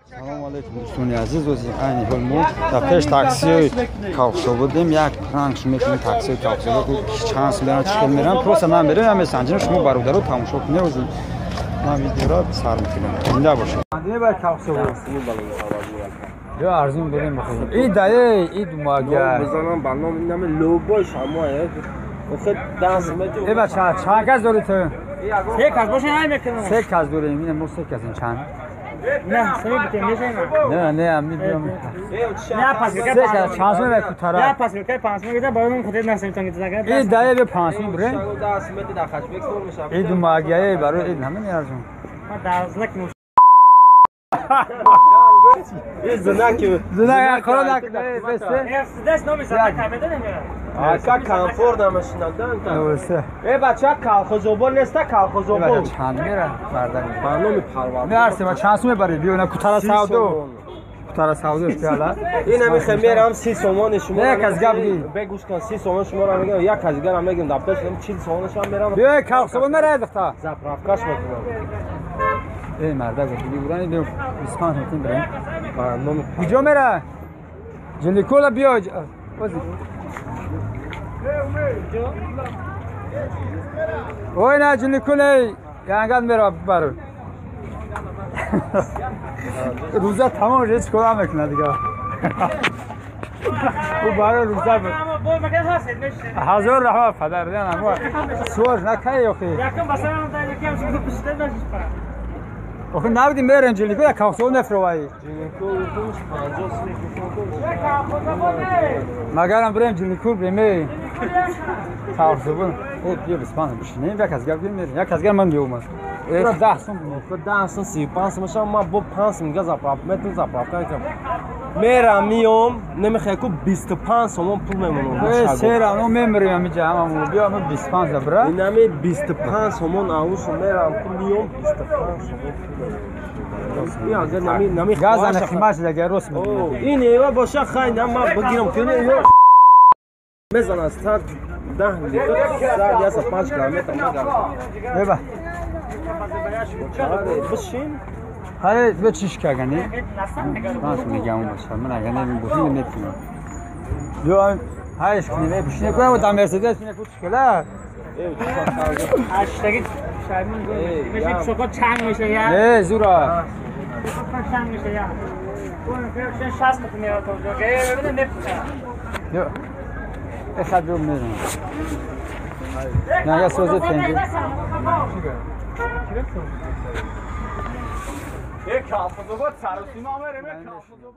Салом алейкум дӯстони азиз, ози айни ҳол мо дар пеш таксиҳои Кавхсо будем. Як пранк мекунем таксиҳои Кавхсо, чанд сум меран, чӣ хел меран, просто намерем, ҳаме санҷирем. Шумо бародаро тамошо кунед, ози ман видеоро сар мекунем. Зинда бошед. Ё арзун будем бихӯрем. И дае, и думага. Бизанам ба ном инаме лобой шамо е. Охе даст мети. Э бача, чанд кас дорӣ ту? Се кас боша намекунам. Се кас дорем, ина мо се касем чанд? Не, сами битем мешаем. Не, не, ми биём. Не, пас Се кас чанд сум мекутара? Не, пас мекай 5 сум гида, барои худет насим тон гида. И дае бе 5 сум бирем. Даст мети дар хачбек сор мешава. И думагия барои ид ҳамин арзун. Ма дар знак муш. И знаки. Знак корона бесте. Мерседес номи знак камеда намера. Ака комфорт намешинадан та. Нӯсе. Э бача колхозобон неста колхозобон. Чанд мера бардан. Ба номи парвар. Мерси ба чанд сум мебарӣ? Биё на кутара савдо. Кутара савдо фиала. Ин ҳами хемерам 30 сомони шумо. Як аз гап ги. Бегӯш кун 30 сомон шуморо мегам, як аз дигарам мегам, дар пеш 40 сомонашам мерам. Биё колхозобон мера духта. Заправкаш мекунам. Эй марда гуфт, бурани биё 25 сантим бирем. Ба номи Куҷо мера? Ҷиликола биё. Ози. Ой на ҷиликолей, янгад мера баро. Рӯза тамом шуд, чӣ кор мекунад дигар? Ӯ барои рӯза буд. Ҳазор раҳмат падар, ма суош накай охи. Якум басарам дар якам шуд пушта дашт па. Охи набудим мерем ҷилико, як кавсо нефровай. Ҷиликол 50 сум. Магарам бирем ҷиликол бирем. Кавсо. Э биё 25 бишинем, як аз гап мерем. Як аз гап ман биёмад. Э 10 сум. 10 сум 35 сум шам ма бо 5 сум га заправка метун заправка кам. Мерам миём, намехоҳ ку 25 сомон пул мемонам. Э сера но мемирем ҳамиҷа ҳамамон. Биё ма 25 забра. Инами 25 сомон авус мерам ку миём 25 сомон пул мемонам. Ин агар нами газа нахимаш дагар рост мегӯям. Ин эва боша хай на ма бигирам ки ё мезанад сад 10 литр 105 километр мегардад. Еба. Бишин. Ҳай бе чиш кагани? Ман мегам боша. Ман агар намебошам наметунам. Биё ҳайш кунем, бишине кунам да Мерседес мине ку чикела. Аштаги шаймон меши чоко чанг меша я. Не, зура. Чоко чанг меша я. Он фекшн 60 кат мера то жо. Ге бибине нефта. Биё. Эхад биё мезанам. На я созет тенги. Е, колхозобод саросима мерем, е, колхозобод.